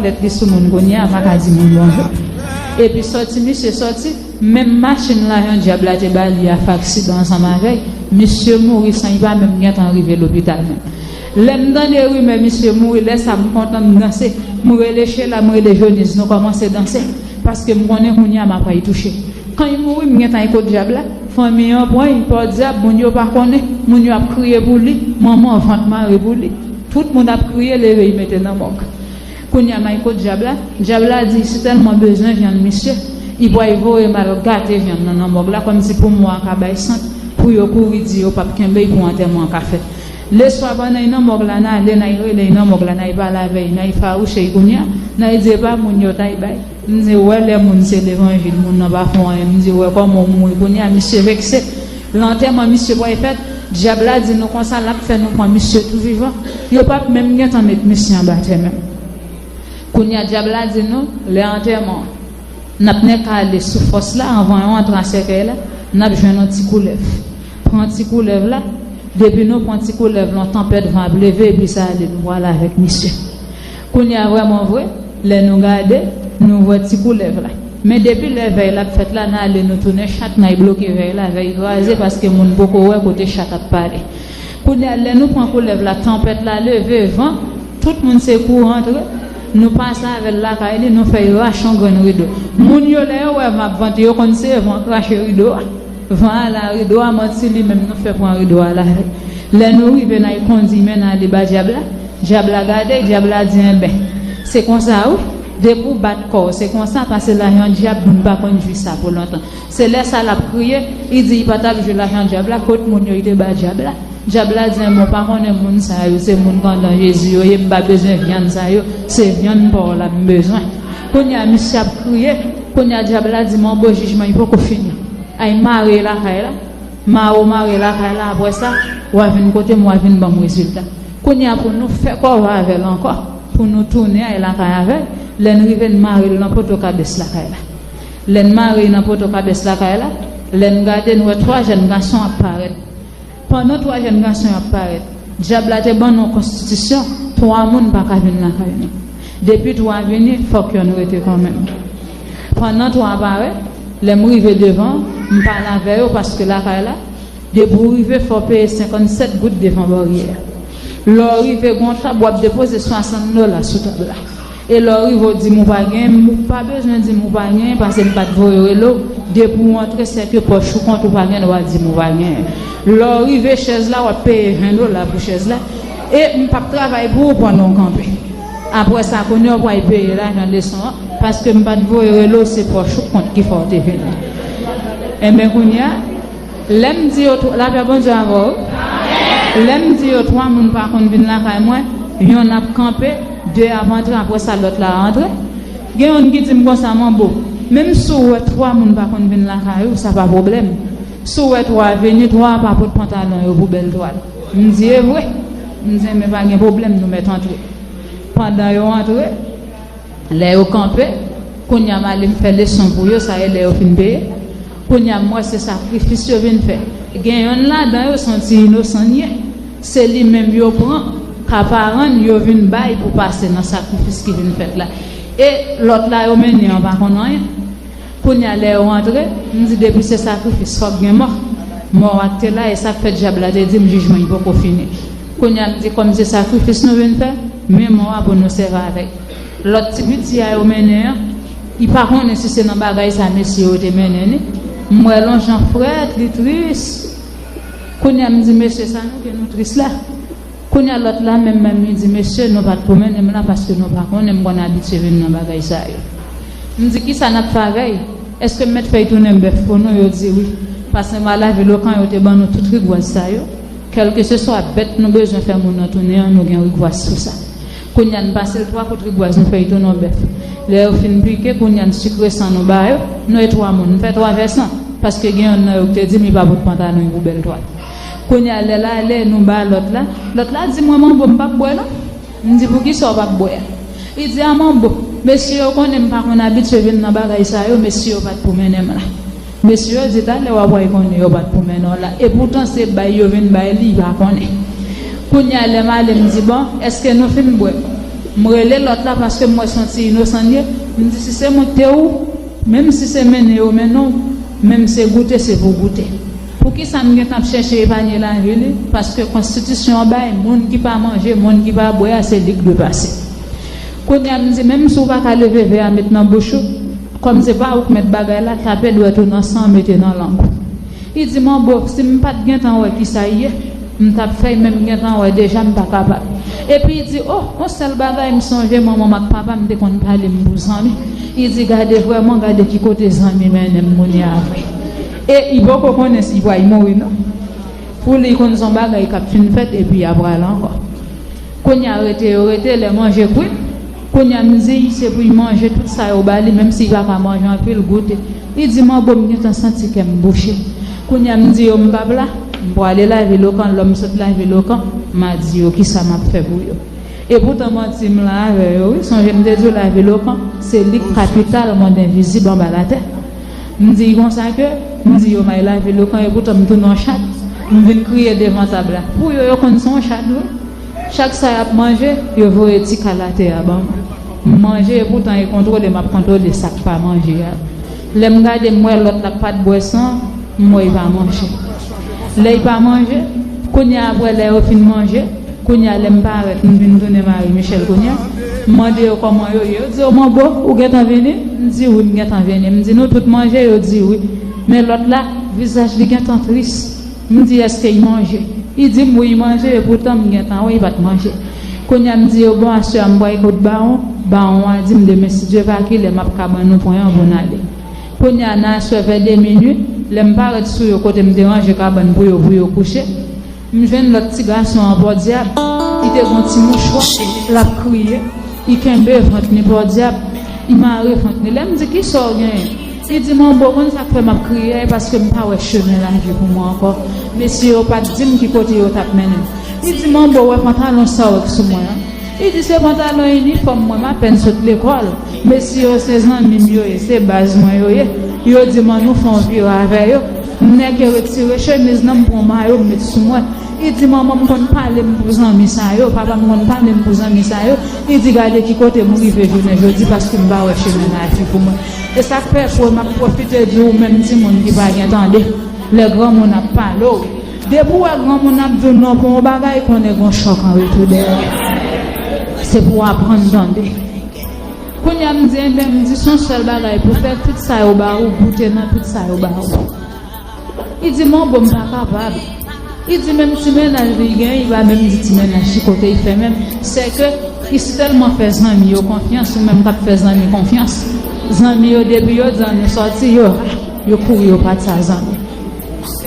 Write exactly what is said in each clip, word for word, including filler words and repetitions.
Tèt li sou moun kounye a, pa ka di moun bonjou. Epi sòti misye sòti, menm machin lajan dyab la te ba li a fè aksidan ansanm avè l, misye mouri san li pa menm gentan rive lopital menm. Lè m tande rimè misye mouri, lè sa m kontan, m danse. M rele Chela, m rele Jonise, nou kòmanse danse. Paske m konnen kounye a m ap ay touche. Kan li mouri, m gentan ay kot dyab la. Fanmi an pran l, pòdyab, moun yo pa konnen. Moun yo ap kriye pou li, manman vant mare pou li. Tout moun ap kriye, leve y mete nan mòg. Kounye a m ay kot dyab la, dyab la di si tèlman bezwen vyann misye, li pral voye m al gate vyann nan nan mòg la, kòmsi pou mò a ka bay sant, pou yo kouri di yo p ap kenbe y pou antèman an ka fèt. Leswa pandan y nan mòg la, n ale, n ay rele y nan mòg la, n ay pale avè y, n ay fawouche y kounye a, n ay di e pa moun yo t ay bay. M di wè lè moun se levanjil, moun nan pa fè w anyen, m di wè kòman w mouri kounye a, misye vekse. Lè antèman misye pral fèt, dyab la di nou konsa l ap fè nou pran misye tou vivan. Yo p ap menm gentan met misye anba tè menm. Kounye a dyab la di nou, lè antèman an, n ap nèk ale sou fòs la, anvan yo antre a sèkèy la, n ap jwenn yon ti koulèv. Pran ti koulèv la, depi nou pran ti koulèv la, yon tanpèt van ap leve, epi sa ale nou pral avèk misye. Kounye a vrèman vre, lè nou gade, nou wè ti koulèv la. Men depi lè vèy la ap fèt la, n ale, nou tounen chat, n ay bloke vèy la, vèy kraze paske moun poko wè kote chat ap pale. Kounye a, lè nou pran koulèv la, tanpèt la leve, van, tout moun se kouri antre, nou pase avè l lakay li, nou fè y rache yon grenn rido. Moun yo, lè yo wè van ap vante, yo konn se van krache rido a. Van a la rido a, manti li menm, nou fè pran rido a la. Lè nou rive, n ay kondi men n ale ba dyab la. Dyab la gade, dyab la di enben, se konsa wi, depi w bat kò w, se konsa, pase lajan dyab, moun pa konn jwi sa pou lontan. Se lè sa l ap kriye, li di li pa t ap jwi lajan dyab la, kot moun yo, li te ba dyab la. Dyab la di enben, w pa konnen moun sa yo, se moun kandan Jezi yo ye, m pa bezwen vyann sa yo, se vyann pa w la m bezwen. Kounye a, misye ap kriye, kounye a, dyab la di manbo jijman li poko fini. Ay mare lakay la, mare w mare lakay la, apre sa, w a vin kote m, w a vin ban m rezilta. Kounye a, pou nou fè kòve avè l ankò, pou nou tounen ay lakay avè l, lè n rive, n mare l nan poto kabès lakay la. Lè n mare l nan poto kabès lakay la, lè n gade, n wè twa jèn gason ap parèt. Pandan twa jèn gason yo ap parèt, dyab la te ban nou yon konstitisyon, twa moun pa ka vin lakay nou. Depi twa vini, fòk yonn rete kanmenm. Pandan twa parèt, lè m rive devan, m pale avè yo paske lakay la, depi w rive, fò w peye senkannsèt goud devan baryè a. Lè w rive, gen yon tab, w ap depoze swasant dola sou tab la. E lè w rive, w di m ou pa genyen, m ou pa bezwen di m ou pa genyen, paske m pa t voye w rele w. Depi w antre, sèke pòch ou kont ou pa gen dwa di m ou pa genyen. Lè w rive chèz la, w ap peye ven dola pou chèz la. E m p ap travay pou ou pandan w kanpe. Apre sa, kounye a, w pral peye lajan leson an, paske m pa t voye w rele w, se pòch ou kont ki fè w te vini. Enben, kounye a, lè m di yo, lapè Bondye avè w, lè m di yo twa moun pa konn vin lakay mwen, yonn ap kanpe, de ap antre, apre sa lòt la antre. Gen yonn ki di m konsa, manbo, menm si w wè twa moun pa konn vin lakay ou, sa pa pwoblèm. Si w wè twa vini, twa ap pot pantalon yo pou bèl twal. M di e vre. M di men pa gen pwoblèm, nou mèt antre. Pandan yo antre, lè yo kanpe, kounye a m ale m fè leson pou yo, sa e lè yo fin peye. Kounye a m wè se sakrifis yo vin fè. Gen yonn ladan yo se yon ti inosan l ye. Se li menm yo pran, ka parann yo vin bay pou pase nan sakrifis ki vin fèt la. E lòt la yo mennen an pa konn anyen. Kounye a lè yo antre, m di depi se sakrifis fòk gen mò. Mò a k te la, e sa k fè dyab la te di m jijman li poko fini. Kounye a m di kòm se sakrifis nou vin fè, men mò a pou nou sèvi avè l. Lòt ti piti a yo mennen an, li pa konnen si se nan bagay sa mesye yo te mennen li. M wè l yon jan frèt, li tris. Kounye a m di mesye sa nou gen nou tris la. Kounye a lòt la menm menm li di mesye nou pa t pou mennen m la paske nou pa konnen, m konn abitye vin nan bagay sa yo. M di kisa n ap fè avè l? Èske m mèt fè l tounen bèf pou nou? Yo di wi. Pase m a lavil Okan, yo te ban nou tout rigwaz sa yo. Kèlkeseswa bèt nou bezwen fè moun nan tounen an, nou gen rigwaz sou sa. Kounye a n pase l twa kout rigwaz, nou fè l tounen yon bèf. Lè yo fin pike, kounye a n sikre san nou ba yo, nou e twa moun, n fè twa vè san. Paske gen yonn nan yo ki te di m li pa pot pantalon pou bèl twal. Kounye a lè l ale, nou ba lòt la. Lòt la di mwen manbo m p ap bwè non. M di poukisa w p ap bwè? Li di a manbo, mesye yo konnen m pa konn abitye vin nan bagay sa yo, mesye yo pa t pou mennen m la. Mesye yo di talè w ap wè konnen yo pa t pou mennen w la. Epoutan se bay yo vin bay li, li pa konnen. Kounye a lè m ale m di bon, èske nou fin bwè? M rele lòt la paske m wè se yon ti inosan l ye. M di, "Si se mwen k te ou, menm si se mennen yo mennen w, menm se goute, se pou goute." Poukisa m gentan ap chèche epanye lavi li? Paske konstitisyon an bay, moun ki pa manje, moun ki pa bwè a, se li k dwe pase. Kounye a, m di, "Menm si w pa ka leve vè a met nan bouch ou, kòm se pa ou k mèt bagay la, tape dwèt ou nan san, mete nan lang ou." Li di, "Manbo, si m pa t gentan wè kisa l ye, m t ap fè l, men m gentan wè deja m pa kapab." Epi li di, "Oh, yon sèl bagay m sonje, manman m ak papa m te konn pale m pou zanmi." Li di, "Gade vrèman, gade ki kote zanmi mennen m kounye a vre." E li poko konnen si l pral mouri non. Pou li, li konn se yon bagay k ap fin fèt epi l ap pral ankò. Kounye a rete yo rete, lè manje kwit. Kounye a m di, se pou l manje tout sa yo ba li, menm si l pa ka manje anpil, goute. Li di, "Manbo, m gentan santi kè m bouche." Kounye a m di yo, "M p ap la, m prale Lavilokan, lè m sot Lavilokan, m a di yo kisa m ap fè pou yo." Epoutan manti m la avè yo, wi, sonje m te di w Lavilokan, se li k kapital mond envizib anba latè. M di konsa ke, m di yo m al Lavilokan, epoutan m tounen yon chat, m vin kriye devan tab la. Pou yo, yo konn se yon chat, wi. Chak sa y ap manje, yo voye ti kal atè a ban mwen. M manje, epoutan e kontwole m ap kontwole sa k pa manje a. Lè m gade, m wè lòt la k pa t bwè san, m wè l pa manje. Lè l pa manje, kounye a apre lè yo fin manje, kounye a lè m parèt, m vin tounen Marie Michel kounye a, m mande yo kòman yo ye. Yo di, "O Manbo, ou gentan vini?" M di, "Wi, m gentan vini." M di, "Nou tout manje?" Yo di, "Wi." Men lòt la, vizaj li gentan tris. M di, "Èske l manje?" Li di m, "Wi, l manje, epoutan m gentan wè l pa t manje." Kounye a m di yo, "Bon, aswè a m pral kot Bawon." Bawon a di m, "Demen, si Dye va, kilè m ap ka ban nou pwen an pou n ale." Kounye a, nan aswè vè de minui, lè m parèt sou yo kote m te ranje kabann pou yo, pou yo kouche, m jwenn lòt ti gason an Pòdyab. Li te gen yon ti mouchwa, l ap kriye. Li kenbe vant li Pòdyab, li mare vant li. Lè m di, "Kisa w genyen?" Li di, "Manbo, konn sa k fè m ap kriye a, e paske m pa wè chemen lavi pou mwen ankò. Mesye yo pa t di m ki kote yo t ap mennen m." Li di, "Manbo, wè pantalon sa w wè k sou mwen an?" Li di, "Se pantalon inifòm mwen, m apèn sot lekòl. Mesye yo se zanmi m yo ye, se baz mwen yo ye. Yo di m ann nou fè yon vire avè yo." M nèke retire chemiz nan, m pran mayo, m met sou mwen. Li di, "Manman m konn pale m pou zanmi sa yo, papa m konn pale m pou zanmi sa yo." Li di, "Gade ki kote m rive jounen jodi, paske m pa wè chemen lavi pou mwen." E sa k fè, pou m ap pwofite di ou menm timoun ki pa gen tande, lè granmoun ap pale w, depi w wè granmoun ap di w non pou yon bagay, konnen gen yon chòk an retou dèyè. Se pou w aprann tande. Kounye a m di, "Enben," m di, "se yon sèl bagay pou fè, tout sa yo ba ou, goute nan tout sa yo ba ou." Li di, "Manbo, m pa kapab." Li di, menm ti mennaj li genyen, li pa menm di ti mennaj ki kote li fè menm. Sèke li tèlman fè zanmi yo konfyans, ou menm k ap fè zanmi konfyans. Zanmi yo, depi yo di ann nou sòti, yo, yo kouri, yo pati a zanmi.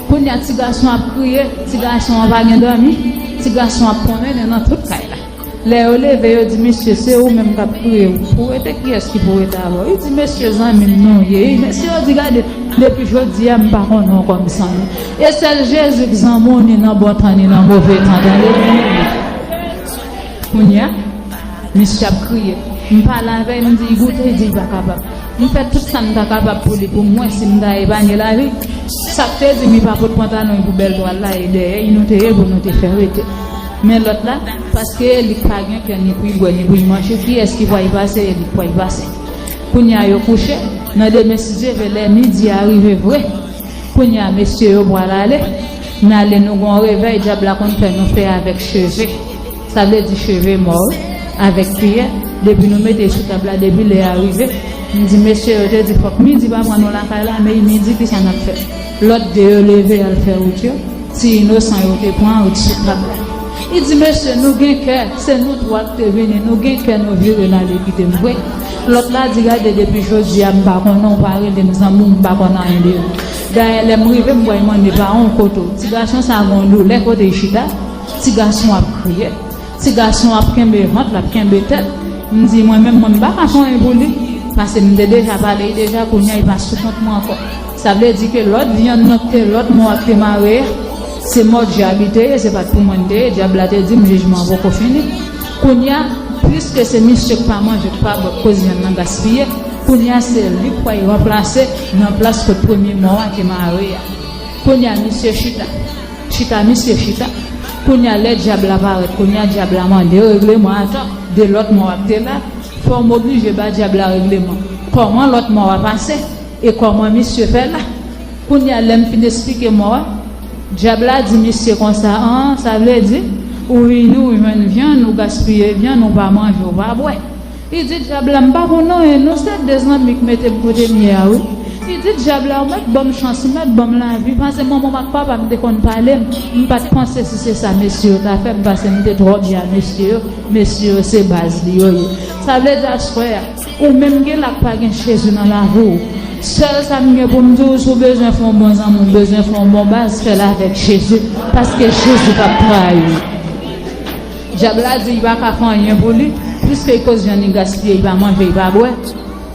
Kounye a, ti gason ap kriye, ti gason an pa gen dòmi, ti gason ap pwomennen nan tout kay la. Lè yo leve, yo di, "Mesye, se ou menm k ap kriye, ou pou rete, kiyès ki pou rete avè w?" Li di, "Mesye, zanmi m nou ye." Mesye yo di, "Gade, depi jodi a, m pa konnen w kòm zanmi." E sèl Jezi k zanmi w, ni nan bon tan, ni nan move tan, tande. Kounye a, misye ap kriye. M pale avè l, m di, "Goute," li di, "Li pa kapab." M fè tout sa m ta kapab pou li, pou m wè si m ta epanye lavi. Sa k te di m li pa pot pantalon li pou bèl twal la, e dèyè li nou te ye pou nou te fè rete. Men lòt la, paske e li k pa gen kè ni pou l bwè, ni pou l manje, kiyès ki pral pase, e li k pral pase. Kounye a yo kouche, nan demen si Dye vle, lè midi a rive vre. Kounye a, mesye yo pral ale. N ale, nou gon revèy, dyab la konn fè nou fè avèk cheve. Sa vle di cheve mò, wi. Avèk kiyè, depi nou mete sou tab la, depi lè a rive, m di, "Mesye yo te di fòk midi pa pran nou lakay la, men midi, kisa n ap fè?" Lòt de yo leve, y al fè wout yo. Ti inosan yo te pran wout sou tab la. Li di, "Mesye, nou gen kè, se nou twa k te vini, nou gen kè, nou vire n ale kite m vre." Lòt la di, "Gade, depi jodi a, m pa konnen w, pa rele m zanmi w, m pa konn anyen de ou. Dayè, lè m rive, m pral mande pa w kote w." Ti gason sa a gon doulè kote l chita. Ti gason ap kriye. Ti gason ap kenbe vant, l ap kenbe tèt. M di, "Mwen menm, mwen, m pa ka fè anyen pou li. Paske m te deja pale l deja, kounye a, li pa sou kont mwen ankò." Sa vle di ke lòt vyann nan k te, lòt mò a k te mare a, se mò dyab li te ye, se pa t pou mwen l te ye. Dyab la te di m, "Jijman an poko fini." Kounye a, piske se misye k pa manje, k pa bwè, k koz vyann nan gaspiye, kounye a, se li k pral ranplase nan plas kot premye mò a te mare a. Kounye a, misye chita. Chita, misye chita. Kounye a, lè dyab la parèt, kounye a, dyab la mande yo regleman atò. De lòt mò a te la, fò m oblije ba dyab la regleman. Kòman lòt mò a pase? E kòman misye fè la? Kounye a, lè m fin esplike mò a, dyab la di misye konsa, an, sa vle di, ou vini, ou jwenn vyann, ou gaspiye vyann, ou pa manje, ou pa bwè. Li di dyab la, m pa konn anyen non, se de zanmi k mete m kote m ye a wi. Li di dyab la, ou mèt ban m chans, ou mèt ban m lavi, paske manman m ak papa m te konn pale m, m pa t panse si se sa mesye yo ta fè m, paske m te twò byen a mesye yo, mesye yo se baz li yo ye. Sa vle di aswè a, ou menm ki la k pa gen Jezi nan lavi w, sèl sa m gen pou m di w, si w bezwen fè yon bon zanmi, w bezwen fè yon bon baz, fè l avèk Jezi, paske Jezi p ap trayi w. Dyab la di li pa ka fè anyen pou li, piske li koz jan li gaspiye, li pa manje, li pa bwè.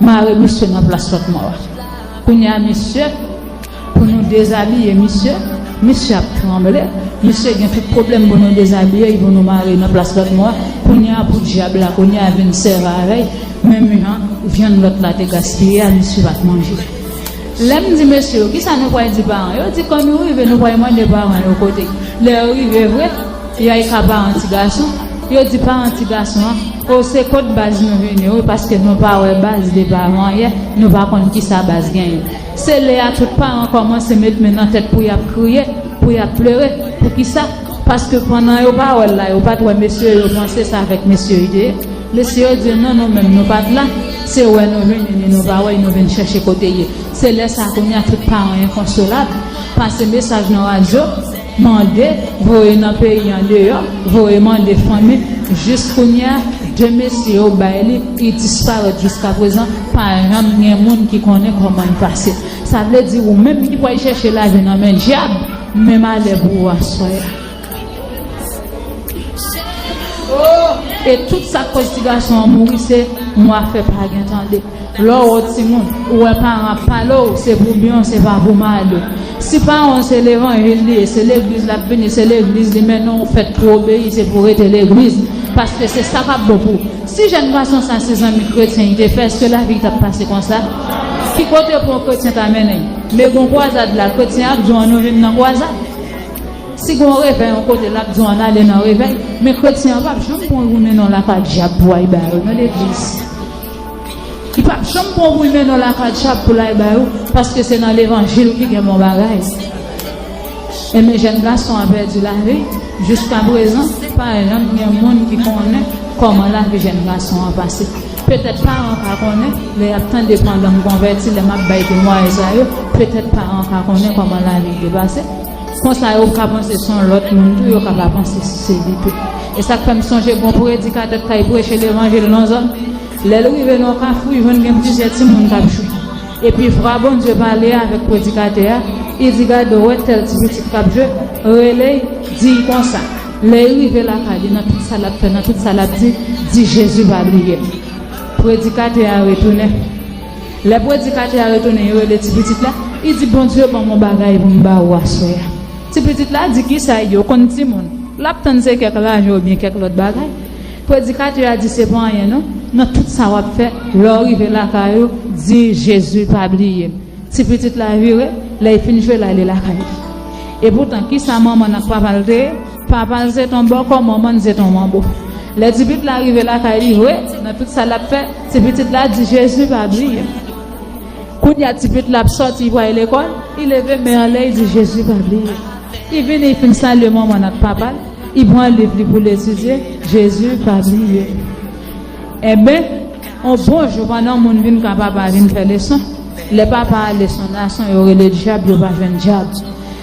Mare misye nan plas lòt mò a. Kounye a, misye, pou nou dezabiye misye, misye ap tranble. Misye gen tout pwoblèm pou nou dezabiye, pou nou mare nan plas lòt mò a. Kounye a, pou dyab la, kounye a, vin sèvi avè l. Menm jan vyann lòt la te gaspiye a, misye pa t manje. Lè m di mesye yo, kisa nou pral di paran yo? Yo di, kan nou rive, nou pral mande paran yo kote. Lè yo rive vre, y ay ka paran ti gason. Yo di paran ti gason an, o, se kot baz nou vini wi, paske nou pa wè baz de paran yè, nou pa konn kisa baz genyen. Se lè a tout paran kòmanse met men nan tèt pou y ap kriye, pou y ap plere. Poukisa? Paske pandan yo pa wè l la, yo pa t wè mesye yo, yo panse se avèk mesye yo li te ye. Mesye yo di, non, nou menm nou pa t la. Se wè nou vini, ni nou pa wè, nou vin chèche kote l ye. Se lè sa a, kounye a, tout paran enkonsolab. Pase mesaj nan radyo, mande, voye nan peyi andeyò, voye mande fanmi. Jis kounye a, de mesye yo bay li, li disparèt jiskaprezan, pa janm gen moun ki konnen kòman l pase. Sa vle di ou menm ki pral chèche lavi nan men dyab, men malè pou ou aswè a. E tout sa k koz ti gason an mouri, se mwa fè pa gen tande. Lè w wè yon timoun, ou wè paran ap pale w, se pou byen w, se pa pou mal ou. Si paran w se levanjil li ye, se legliz l ap vini, se legliz li mennen w, ou fèt pou obeyi, se pou w rete legliz. Paske se sa k ap bon pou ou. Si jèn gason sa se zanmi kretyen li te fè, èske lavi l t ap pase konsa? Ki kote pou yon kretyen ta mennen l? Men gon kwazad la, kretyen ap di w an nou vin nan kwazad. Si gon revèy yon kote, l ap di w ann ale nan revèy. Men kretyen an p ap janm pran w pou mennen w lakay dyab pou w al ba yo nan legliz. Li p ap janm pran w pou l mennen w lakay dyab pou l al ba yo, paske se nan levanjil ki gen bon bagay. Enben, jèn gason an pèdi lavi l. Jiskaprezan, pa janm gen moun ki konnen kòman lavi jèn gason an pase. Petèt paran ka konnen, lè y ap tande pandan m konvèti, lè m ap bay temwayaj sa yo, petèt paran ka konnen kòman lavi l te pase. Konsa, yo ka panse se yon lòt moun tou, yo ka pa panse si se li tou. E sa k fè m sonje gon predikatè k t al preche levanjil nan zòn. Lè l rive nan yon kafou, li jwenn gen plizyè timoun k ap jwe. Epi vwa Bondye pale avèk predikatè a, li di, gade, ou wè tèl ti pitit k ap jwe, rele l, di l konsa. Lè l rive lakay li, nan tout sa l ap fè, nan tout sa l ap di, di, Jezi pa bliye m. Predikatè a retounen. Lè predikatè a retounen, li rele ti pitit la, li di, Bondye ban m yon bagay pou m ba ou aswè a. Ti pitit la di, kisa l ye? Ou konn timoun, l ap tann se kèk lajan oubyen kèk lòt bagay. Predikatè a di, se pa anyen non. Nan tout sa w ap fè, lè w rive lakay ou, di, Jezi pa bliye m. Ti pitit la vire, lè l fin jwe, l ale lakay li. Epoutan, kisa manman l ak papa l te ye? Papa l se t on bòkò, manman l se t on manbo. Lè ti pitit la rive lakay li vre, nan tout sa l ap fè, ti pitit la di, Jezi pa bliye m. Kounye a, ti pitit la ap sòti, li pral lekòl, li leve men anlè, li di, Jezi pa bliye m. Li vini, li fin salye manman l ak papa l, li pran liv li pou l etidye, Jezi pa bliye m. Enben, yon bon jou, pandan moun vin ka papa vin fè leson, lè papa ale, se yon nason yo rele dyab, yo pa jwenn dyab.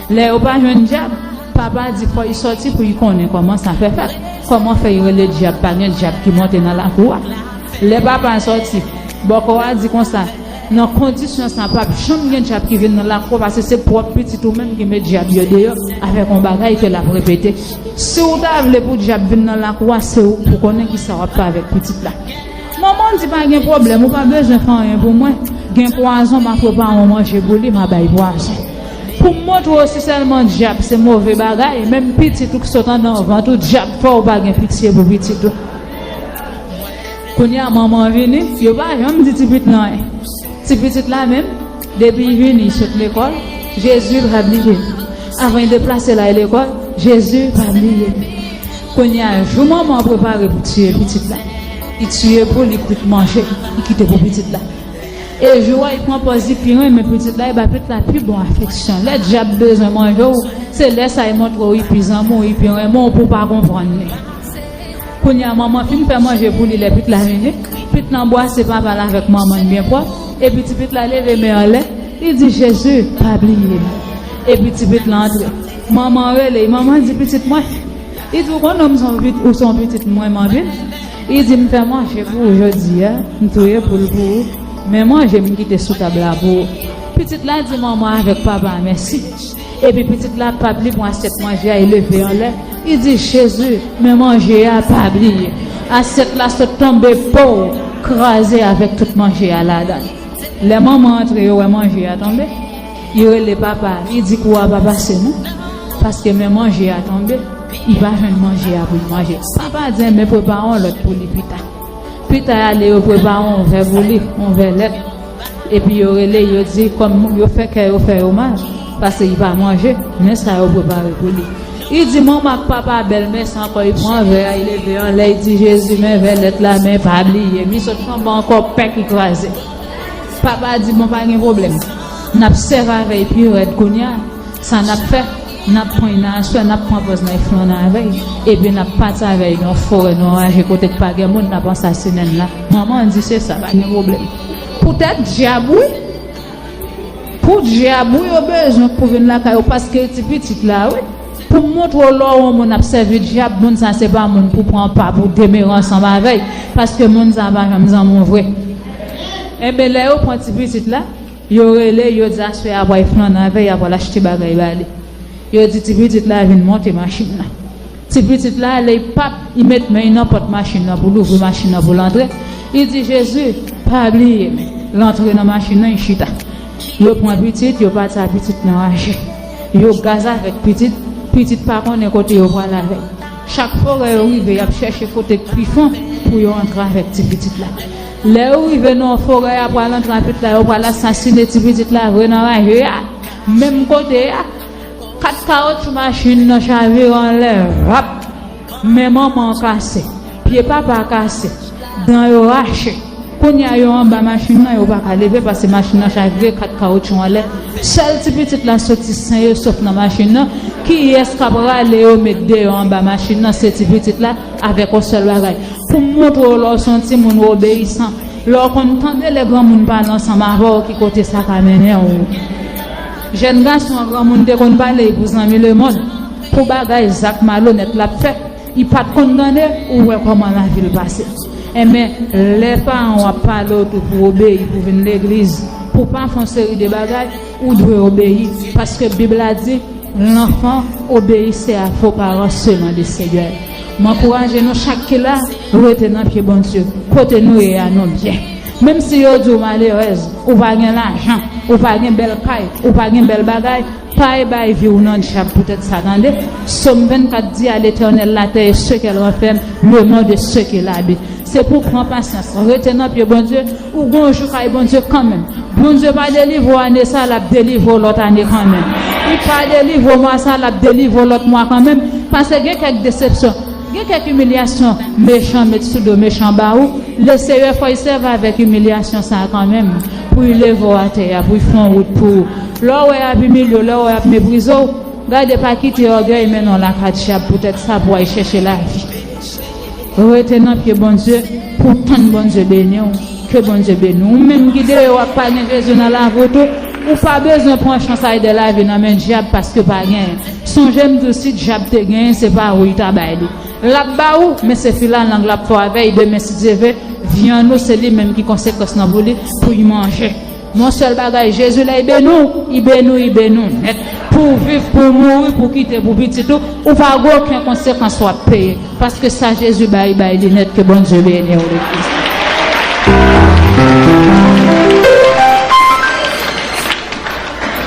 Lè yo pa jwenn dyab, papa di fò l sòti pou l konnen kòman sa fè fèt. Kòman fè l rele dyab, pa gen dyab ki monte nan lakou a. Lè papa sòti, bòkò a di konsa, nan kondisyon sa, p ap janm gen dyab ki vin nan lakou a, paske se pwòp pitit ou menm ki met dyab yo deyò avèk yon bagay ke l ap repete. Si w ta vle pou dyab vin nan lakou a, se ou k pou konnen kisa w ap fè avèk pitit la. Manman di, pa gen pwoblèm, ou pa bezwen fè anyen pou mwen. Gen pwazon, m a prepare yon manje pou li, m a bay pwazon. Pou m montre w si sèlman dyab se move bagay, menm pitit ou k sot anndan vant ou, dyab fè w pa gen pitye pou pitit ou. Kounye a, manman vini, yo pa janm di ti pitit la anyen. Ti pitit la menm, depi l vini, l sot lekòl, Jezi pa bliye l. Avan l deplase l al lekòl, Jezi pa bliye l. Kounye a, jou manman an prepare pou tiye pitit la, Li tiye pou li, li manje, li kite pou pitit la. E jou a, li pran pòz li pi renmen pitit la, li ba pitit la pi bon afeksyon. Lè dyab bezwen manje w, se lè sa a li montre w li pi zanmi w, li pi renmen w pou w pa konprann li. Kounye a, manman fin fè manje pou li lè pitit la vini. Pitit la anbrase papa l avèk manman l byen pwòp. Epi ti pitit la leve men anlè, li di, "Jezi, pa bliye m." Epi ti pitit la antre. Manman an rele, manman di, "Pitit mwen." Li di, "Ou konnen m se yon pit-, ou se yon pitit mwen, m anpil." Li di, "M fè manje pou ou jodi a, m touye poul pou ou. Men manje m kite sou tab la pou ou." Pitit la di manman avèk papa a mèsi. Epi pitit la p ap li pran asyèt manje a, li leve anlè. Li di, "Jezi, men manje a, pa bliye." Asyèt la sot tonbe, pow, kraze avèk tout manje a ladan l. Lè manman antre, yo wè manje a tonbe. Li rele papa, li di, "Kou a pa pase non. Paske men manje a tonbe, li pa jwenn manje a pou l manje." Papa di, "Enben prepare yon lòt pou li pita." Pita y ale, yo prepare yon vè pou li, yon vè lèt. Epi yo rele, yo di, kòm yo fè kè yo fè yo mal, paske li pa manje, men sa yo prepare pou li. Li di, "Manman ak papa bèl, men sa ankò." Li pran vè a, li leve anlè, li di, "Jezi, men vè lèt la, men pa bliye m." Li sot tonbe ankò, pèk, li kraze. Papa di, "Bon, pa gen pwoblèm. N ap sèvi avè l pi rèd kounye a. Sa n ap fè, n ap pran l nan aswè, n ap pran pòz n al flann avè l. Epi n ap pati avè l nan yon forè, nan yon raje kote k pa gen moun, n ap ansasinen l la." Manman an di, "Se sa, pa gen pwoblèm." Poutèt dyab, wi. Pou dyab, wi, yo bezwen pou vin lakay ou, paske ti pitit la, wi. Pou montre w lè w wè yon moun ap sèvi dyab, moun sa se pa moun pou pran pa, pou demere ansanm avè l, paske moun sa pa janm zanmi w vre. Enben, lè yo pran ti pitit la, yo rele, yo di, "Aswè a, pral flann avè l, y ap al achte bagay ba li." Yo di ti pitit la vin monte machin nan. Ti pitit la ale, li pap, li met men li nan pòt machin nan pou l ouvri machin nan pou l antre. Li di, "Jezi, pa bliye m." L antre nan machin nan, li chita. Yo pran pitit, yo pati ak pitit nan raje. Yo gaz avèk pitit, pitit pa konnen kote yo pral avè l. Chak forè yo rive, y ap chèche kote k pi fon pou yo antre avèk ti pitit la. Lè yo rive nan yon forè, y ap pral antre ak pitit la, yo pral asasinen ti pitit la vre nan raje a. Menm kote a, kat kawotchou machin nan chavire anlè, vap! Men manman an kase, pye papa a kase, dan yo rache. Kounye a, yo anba machin nan, yo pa ka leve paske machin nan chavire, kat kawotchou anlè. Sèl ti pitit la soti sen e sof nan machin nan. Kiyès k ap rale yo met deyò anba machin nan? Se ti pitit la, avèk yon sèl bagay. Pou m montre w lè w se yon timoun obeyisan, lè w konn tande lè granmoun pale ansanm avè w, ki kote sa ka mennen w. Jèn gason an, granmoun te konn pale pou zanmi lemonn, pou bagay, zak malonèt l ap fè. Li pa t konn tande, ou wè kòman lavi l pase. Enben, lè paran w ap pale w tou pou w obeyi, pou w vin legliz, pou w pa fè yon seri de bagay, ou dwe obeyi. Paske Bib la di, "L'enfant obéissait à vos parents selon le Seigneur." M ankouraje nou chak ki la, rete nan pye Bondye. Kote nou ye a, nou byen. Menm si yo di w malerèz, ou pa gen lajan, ou pa gen bèl kay, ou pa gen bèl bagay, pa al bay vi w nan dyab poutèt sa, tande. Sòm vennkat di, "À l'Éternel la terre et ce qu'elle renferme, le monde et ce qu'il habite." Se pou w pran pasyans, rete nan pye Bondye, ou gon jou kay Bondye kanmenm. Bondye pa delivre w ane sa, l ap delivre w lòt ane kanmenm. Li pa delivre w mwa sa, l ap delivre w lòt mwa kanmenm. Paske gen kèk desepsyon, gen kèk imilyasyon mechan met sou do mechan ba ou. Leseyè fè w sèvi avèk imilyasyon sa a kanmenm, pou l leve w atè a, pou l fè yon wout pou ou. Lè w wè y ap imilye w, lè w wè y ap meprize w, gade, pa kite ògèy mennen w lakay dyab poutèt sa pou w al chèche lavi. Rete nan pye Bondye pou w tann Bondye beni w. Ke Bondye beni w. Ou menm ki deyò a, k pa gen Jezi nan lavi w tou, ou pa bezwen pran chans al dèyè lavi nan men dyab, paske pa genyen. Sonje m di w, si dyab te genyen, se pa ou l ta bay li. L ap ba ou, men se filalang l ap fè w avè l. Demen, si Dye vle, vyann ou, se li menm ki konsekans lan pou li, pou l manje. Yon sèl bagay, Jezi, lè l beni w, li beni w, li beni w nèt. Pou w viv, pou w mouri, pou w kite pou pitit ou, ou pa gen okenn konsekans w ap peye. Paske sa Jezi bay, li bay li nèt. Ke Bondye beni w, legliz.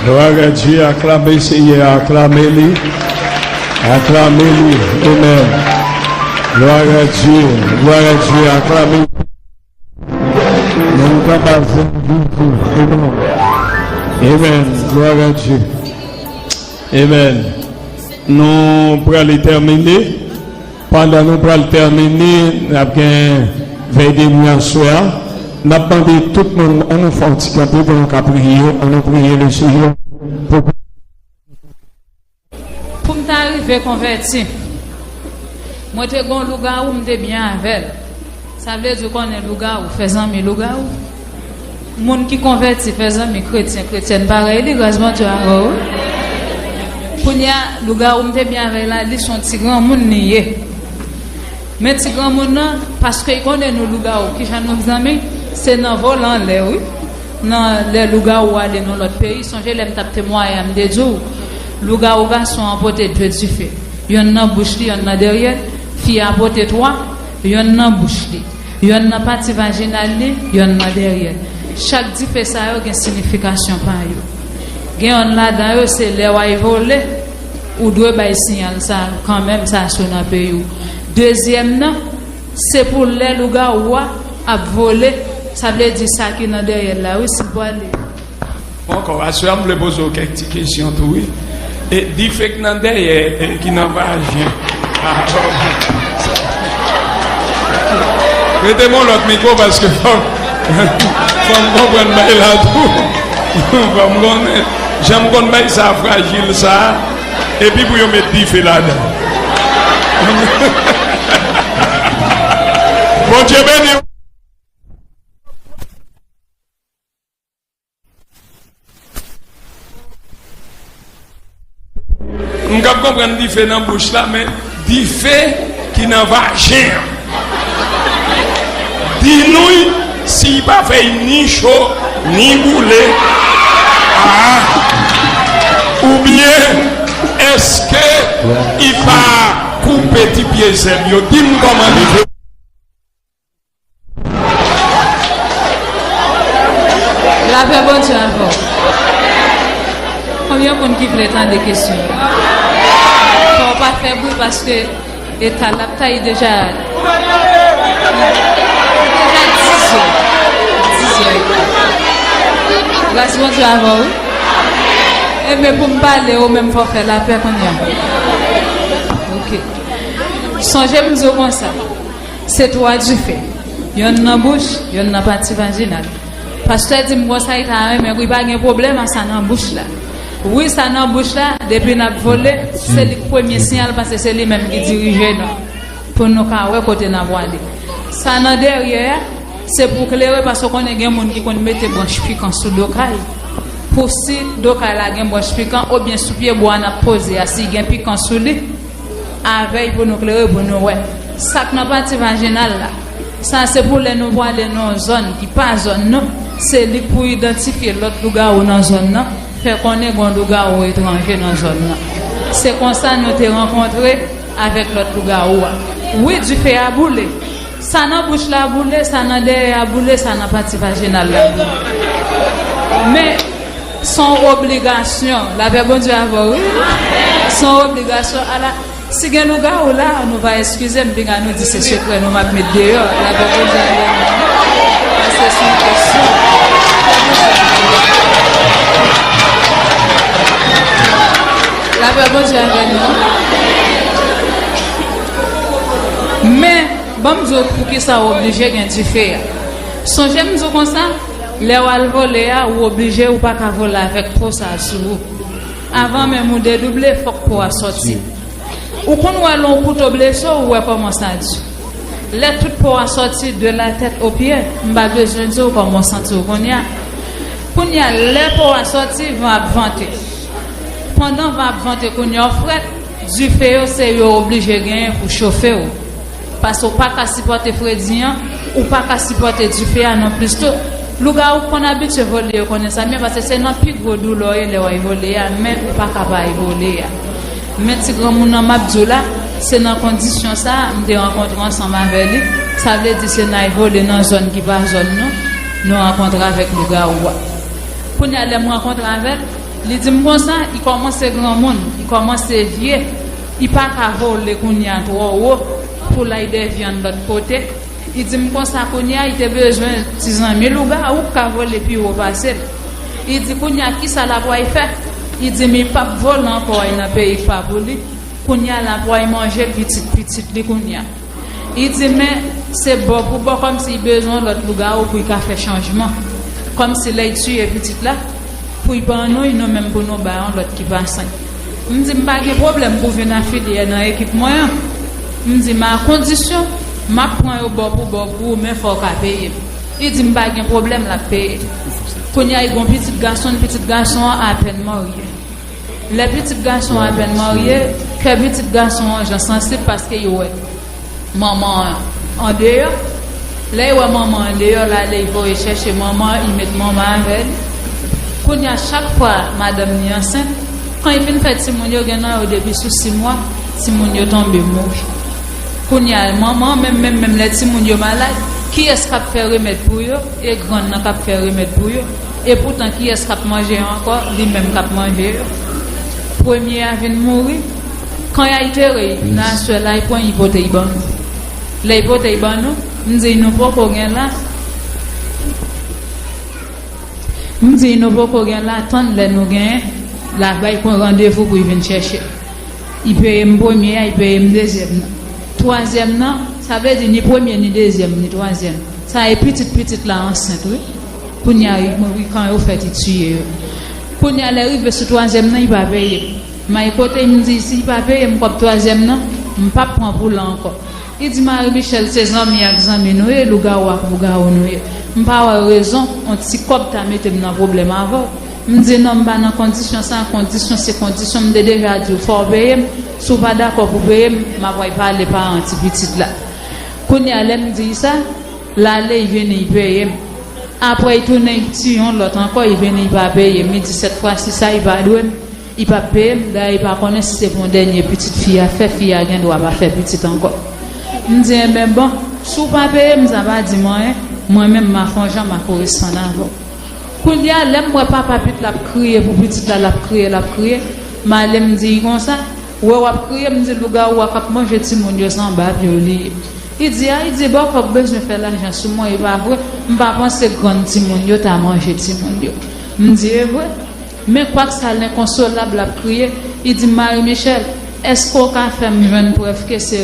Glwa a Dye, aklame Senyè a, aklame li. Aklame li. Amèn. Glwa a Dye, glwa a Dye, aklame. Nan kaba zen vivi. Amèn. Amèn. Glwa a Dye. Amèn. Nou prale tèmine. Pandan nou pral tèmine, n ap gen Vèy de nwi aswè a, n ap mande tout moun, ann nou fè yon ti kanpe pou nou ka priye, ann nou priye le Seyè. Pou Pou m ta rive konvèti, mwen te gen yon lougawou, m te byen avè l. Sa vle di, ou konnen lougawou, fè zanmi lougawou. Moun ki konvèti, fè zanmi kretyen, kretyèn parèy li, gras Bondye avè w. Kounye a, lougawou m te byen avè l la, li se yon ti granmoun li ye. Men ti granmoun nan, paske l konnen nou lougawou, kijan nou zanmi, se nan vole anlè, wi. Nan lè lougawou ale nan lòt peyi, sonje lè m t ap temwaye a, m te di w, lougawou gason an pote de dife. Yonn nan bouch li, yonn nan dèyè l. Fi a pote twa, yonn nan bouch li, yonn nan pati vajinal li, yonn nan dèyè l. Chak dife sa yo gen siyifikasyon pa yo. Gen yonn ladan yo, se lè w al vole, ou dwe bay siyal sa kanmenm, sa sou nan peyi w. Dezyèm nan, se pou lè lougawou a ap vole, sa vle di sa ki nan dèyè l la, wi, si l pwale. Ankò, aswè a, m vle poze w kèk ti kesyon tou, wi. E dife k nan dèyè, e ki nan vajen. Ah, bon. Mete m yon lòt mikwo, paske fò, fò m konprann bay la tou. Fò m konnen. Jan m konn bay sa frajil sa, epi pou yo met dife ladan. Bondye beni w. M k ap konprann dife nan bouch la, men dife ki nan vajen an. Di nou si l pa fè l ni cho, ni boule, a, oubyen èske l pa koupe ti pye zèb yo? Di m kòman dife. Lapè Bondye avè w. Konbyen moun ki vle tande kesyon? Fò w pa fè bri paske eta l ap ta, li deja, li deja dizè. Dizè. Gras Bondye avè w, wi. Enben, pou m pale, ou menm fò w fè lapè kounye a. Ok. Sonje m di w konsa. Se twa dife. Yonn nan bouch, yonn nan pati vajinal. Pastè di m konsa, li ta renmen, wi, pa gen pwoblèm a sa nan bouch la. Wi, sa nan bouch la, depi n ap vole, se li k premye siyal, paske se li menm ki dirije nou, pou nou ka wè kote n ap prale. Sa nan dèyè a, se pou klere, paske w konnen gen moun ki konn mete branch pikan sou do kay, pou si do kay la gen branch pikan, oubyen sou pye bwa n ap poze a, si gen pikan sou li, avè l pou nou klere, pou nou wè. Sa k nan pati vajinal la, sa se pou lè nou prale nan yon zòn ki pa zòn nou, se li k pou idantifye lòt lougawou nan zòn nan, fè konnen gen yon lougawou etranje nan zòn nan. Se konsa nou te rankontre avèk lòt lougawou a. Wi, dife a boule. Sa nan bouch la boule, sa nan dèyè a boule, sa nan pati vajinal la boule. Men, se yon obligasyon. Lapè Bondye avè w, wi. Se yon obligasyon. Ala, si gen lougawou la, nou va eskize m, pinga nou di se sekrè nou m ap met deyò. Lapè Bondye avè nou. Paske se yon kesyon. Lapè Bondye avè nou. Men, ban m di w poukisa w oblije gen dife a. Sonje m di w konsa, lè w al vole a, ou oblije, ou pa ka vole avèk po sa a sou ou. Avan menm ou dedouble, fòk po a sòti. Ou konn wè lè yon kouto blese w, ou wè kòman sa di. Lè tout po a sòti de la tèt o pye, m pa bezwen di w kòman w santi w kounye a. Kounye a, lè po a sòti, van ap vante. Pandan van ap vante kounye a, ou frèt, dife yo se yo oblije genyen pou chofe w. Paske w pa ka sipòte fredi an, ou pa ka sipòte dife a nonplis tou. Lougawou k konn abitye vole yo konnen sa byen, paske se nan pi gwo doulè w ye lè w al vole a, men ou pa ka pa al vole a. Men ti granmoun nan m ap di w la, se nan kondisyon sa a m te rankontre ansanm avè li. Sa vle di se nan al vole nan zòn ki pa zòn nou, nou rankontre avèk lougawou a. Kounye a lè m rankontre avè l, li di m konsa, li kòmanse granmoun, li kòmanse vye, li pa ka vole kounye a twò wo pou l al dèvye yon lòt kote. Li di m konsa kounye a, li te bezwen ti zanmi lougawou k ka vole pi wo pase l. Li di kounye a, kisa l ap pral fè? Li di m li p ap vole ankò al nan peyi k pa pou li. Kounye a, l ap pral manje pitit pitit li kounye a. Li di, men, Se bò pou bò, kòmsi li bezwen yon lòt lougawou pou li ka fè chanjman. Kòmsi lè li tiye pitit la, pou li ban nou, nou menm pou nou ba yon lòt ki pa sen. M di m pa gen pwoblèm pou vin afilye nan ekip mwen an. M di m a kondisyon, m ap pran yo bò pou bò pou ou, men fò w ka peye m. Li di m pa gen pwoblèm, l ap peye. Kounye a, li gon pitit gason, pitit gason an apèn marye. Lè pitit gason an apèn marye, kè pitit gason an jan sansib paske yo wè manman an andeyò. Lè yo wè manman an andeyò, l ale, li voye chèche manman an, li met manman avè l. Kounye a, chak fwa madanm li ansent, kan li fin fè timoun yo, gen nan yo depi sou sis mwa, timoun yo tonbe mouri. Kounye a, manman an menm, menm, menm lè timoun yo malad, kiyès k ap fè remèd pou yo? E grann nan k ap fè remèd pou yo. Epoutan, kiyès k ap manje yo ankò? Li menm k ap manje yo. Premye a vin mouri. Kan y al antere l, nan aswè la, y pran, y pote, y ban nou. Lè y pote, y ban nou, m di nou poko gen la. M di nou poko gen la, tann lè nou genyen, l ap bay pran randevou pou y vin chèche. Li peye m premye a, li peye m dezyèm nan. Twazyèm nan, sa vle di ni premye, ni dezyèm, ni twazyèm. Sa e pitit pitit la ansent, wi. Kounye a, wi, wi, kan yo fèt, li tiye yo. Kounye a, lè rive sou twazyèm nan, li pa peye m. May kote m di, si li pa peye m kòb twazyèm nan, m p ap pran pou l ankò. Li di Marie Michel se zanmi ak zanmi nou ye, lougawou ak lougawou nou ye. M pa wè rezon yon ti kòb ta mete m nan pwoblèm avè w. M di non, m pa nan kondisyon sa, kondisyon se kondisyon, m te deja di w fò w peye m, si w pa dakò pou peye m, m ap al pale paran ti pitit la. Kounye a lè m di l sa, l ale, l vini, l peye m. Apre l tounen, l tiye yon lòt ankò, l vini, l pa peye m. Li di sèt fwa si sa, l pa dwe m. Li p ap peye m, dayè li pa konnen si se pou yon dènye pitit fi a fè, fi a gen dwa pa fè pitit ankò. M di, enben bon, si w pa peye m, sa pa di m anyen, mwen menm m a fè yon jan m a koresponn avè w. Kounye a, lè m wè papa pitit la ap kriye pou pitit la, l ap kriye, l ap kriye, m ale m di l konsa, wè w ap kriye, m di lougawou a k ap manje timoun yo se anba pye w li ye. Li di, a, li di, bòkò bezwen fè lajan sou mwen, e pa vre, m pa panse grann timoun yo ta manje timoun yo. M di, e vre. Men kwak sa lenkonsolab l ap kriye, li di, Marie Michel, èske w ka fè m jwenn prèv ke se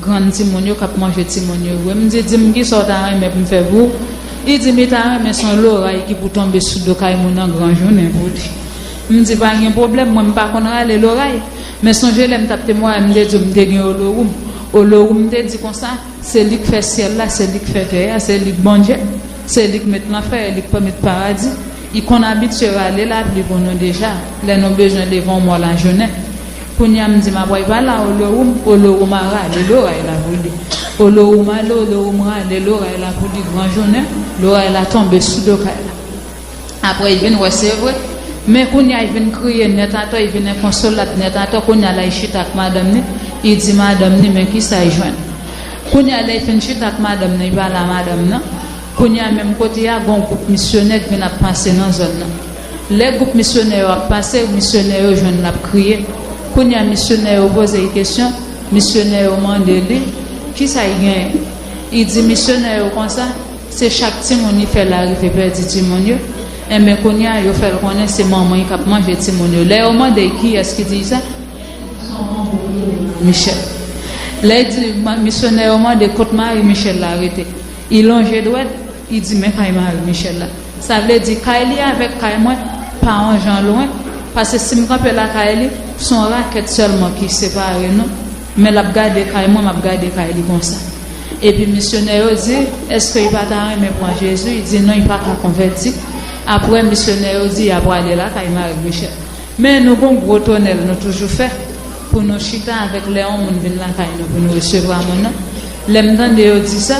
grann timoun yo k ap manje timoun yo vre? M di, di m kisa w ta renmen pou m fè pou ou? Li di m li ta renmen se yon loray ki pou tonbe sou do kay moun nan gran jounen pou li. M di, pa gen pwoblèm, mwen m pa konn rale loray. Men sonje lè m t ap temwaye, m te di w m te gen Olowoum. Olowoum te di konsa, se li k fè syèl la, se li k fè tè a, se li k Bondye, se li k met lanfè, e li k pa met paradi. Li konn abitye rale lapli pou nou deja, lè nou bezwen leve yon mò lajounen. Kounye a m di m ap pral pale a Olowoum, Olowoum a rale loray la pou li. Olowoum ale, Olowoum rale loray la pou li gran jounen, loray la tonbe sou do kay la. Apre, li vin wè se vre. Men kounye a, li vin kriye nèt atò, li vin enkonsolab nèt atò. Kounye a la, li chita ak madanm ni, li di madanm ni, men kisa li jwenn. Kounye a, lè li fin chita ak madanm nan, li pale a madanm nan. Kounye a, menm kote a, gon gwoup misyonè k vin ap pase nan zòn nan. Lè gwoup misyonè yo ap pase, misyonè yo jwenn l ap kriye. Kounye a, misyonè yo poze l kesyon, misyonè yo mande li, kisa l genyen? Li di misyonè yo konsa, se chak timoun li fè l arive pèdi timoun yo. Enben, kounye a, yo fè l konnen se manman l k ap manje timoun yo. Lè yo mande l kiyès ki di l sa, Michel. Lè l di, ma- misyonè yo mande kot Marie Michel la rete. Li lonje dwèt, li di men kay Marie Michel la. Sa vle di kay li avèk kay mwen pa yon jan lwen, paske si m kanpe lakay li, se yon rakèt sèlman ki separe nou, men l ap gade kay mwen, m ap gade kay li konsa. Epi misyonè yo di, èske li pa ta renmen pran Jezi? Li di non, li pa ka konvèti. Apre, misyonè yo di, y a prale lakay Marie Michel. Men nou gon gwo tonèl nou toujou fè pou nou chita avèk lè yon moun vin lakay nou pou nou resevwa moun nan. Lè m tande yo di sa,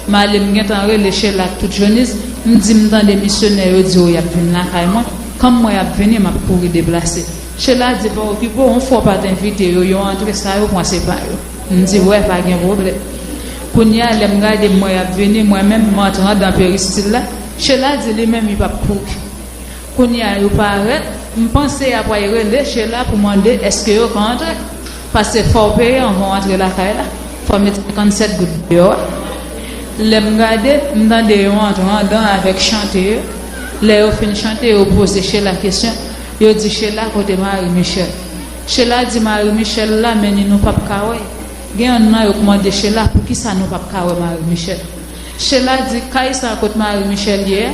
m ale m gentan rele Chela ak tout Jonis, m di m tande misyonè yo di yo y ap vin lakay mwen, kan m wè y ap vini, m ap kouri deplase. Chela di pa okipe w, yon fwa w pa t envite yo, yo antre sa yo pran se pa yo. M di wè, pa gen pwoblèm. Kounye a, lè m gade m wè y ap vini, mwen menm m antre anndan peristil la, Chela di li menm li p ap kouri. Kounye a yo parèt, m panse y ap al rele Chela pou mande èske yo ka antre. Paske fò w peye anvan w antre lakay la. Fò w met senkannsèt goud deyò a. Lè m gade, m tande yo antre anndan avèk chante yo. Lè yo fin chante, yo poze Chela kesyon. Yo di Chela kote Marie Michel. Chela di Marie Michel la, men ni nou p ap ka wè l. Gen yonn nan yo k mande Chela poukisa nou p ap ka wè Marie Michel. Chela di kay sa kot Marie Michel ye a,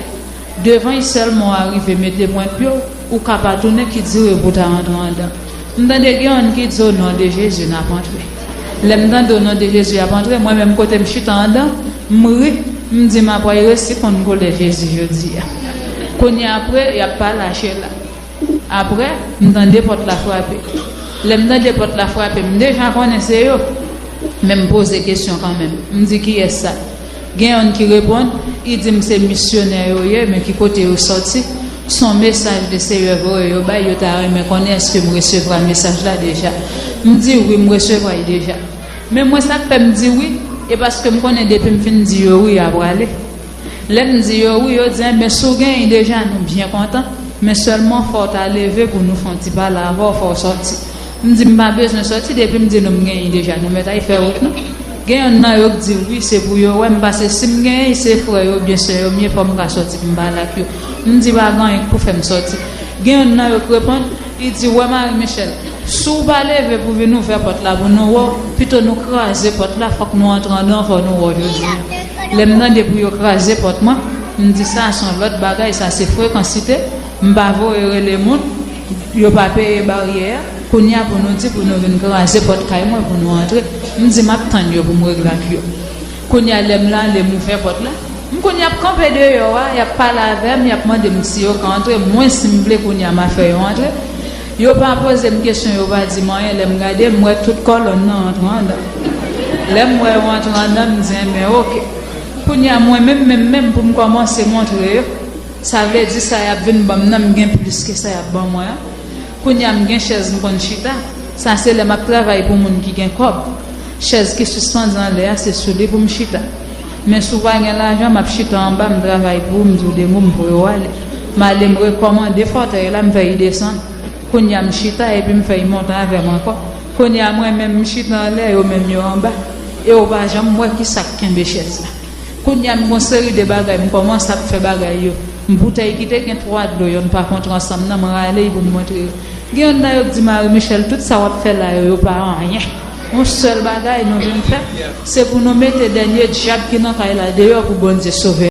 devan y sèlman w arive mete pwent pye w, ou ka pa tounen ki dire pou w ta rantre andan. M tande gen yonn ki di o non de Jezi n ap antre. Lè m tande o non de Jezi y ap antre, mwen menm kote m chita andan, m ri, m di m ap al resi konn koulè Jezi jodi a. Kounye a apre, y ap pale a Chela. Apre, m tande pòt la frape. Lè m tande pòt la frape, m deja konnen se yo. Men m poze kesyon kanmenm. M di kiyès sa? Gen yonn ki reponn, li di m se misyonè yo ye, men ki kote yo sòti? Se yon mesaj de Seyè voye yo bay, yo ta renmen konnen èske m resevwa mesaj la deja. M di wi, m resevwa l deja. Men mwen sa k fè m di wi, e paske m konnen depi m fin di yo wi, y a prale. Lè m di yo wi, yo di, enben, si w genyen deja, nou byen kontan, men sèlman fò w ta leve pou nou fè yon ti pale avè w, fò w sòti. M di, m pa bezwen sòti, depi m di nou m genyen deja, nou mèt al fè wout nou. Gen yonn nan yo k di, wi, se pou yo wè m, paske si m genyen, se frè yo oubyen sè yo m ye, fò m ka sòti pou m pale ak yo. M di, pa gen anyen k pou fè m sòti. Gen yonn nan yo k reponn, li di, wè Marie Michel, si w pa leve pou vin ouvè pòt la pou nou wè w, pito nou kraze pòt la, fòk nou antre andan, fò nou wè w jodi a. Lè m tande pou yo kraze pòt mwen, m di, sa se yon lòt bagay, sa se frekansite, m pa voye rele moun, yo pa peye baryè a, kounye a pou nou di pou nou vin kraze pòt kay mwen pou nou antre. M di, m ap tann yo pou m regle ak yo. Kounye a lè m la, lè m ouvè pòt la, m konn y ap kanpe deyò a, y ap pale avè m, y ap mande m si yo ka antre, mwen si m vle kounye a m a fè yo antre. Yo pa poze m kesyon, yo pa di m anyen, lè m gade, m wè tout kòlòn nan antre andan. Lè m wè yo antre andan, m di, enben, oke. Kounye a mwen menm, menm, menm pou m kòmanse montre yo. Sa vle di sa y ap vin ban m nan, m gen plis ke sa y ap ban mwen an. Kounye a m gen chèz m konn chita. Sa se lè m ap travay pou moun ki gen kòb. Chèz ki sispandi anlè a, se sou li pou m chita. Men si w pa gen lajan, m ap chita anba, m travay pou ou, m di w de mo, m voye w ale. M ale, m rekòmande fòtèy la, m fè l desann. Kounye a m chita, epi m fè l monte avè m ankò. Kounye a mwen menm, m chita anlè, yo menm yo anba. E w pa janm wè ki sa k kenbe chèz la. Kounye a m gon seri de bagay, m kòmanse ap fè bagay yo. M boutèy ki te gen twa dlo, yonn pa kontre ansanm nan, m rale l pou m montre yo. Gen yonn nan yo k di, Marie Michel, tout sa w ap fè la yo, yo pa anyen. Yon sèl bagay nou vin fè, se pou nou mete dènye dyab ki nan kay la deyò pou Bondye sove.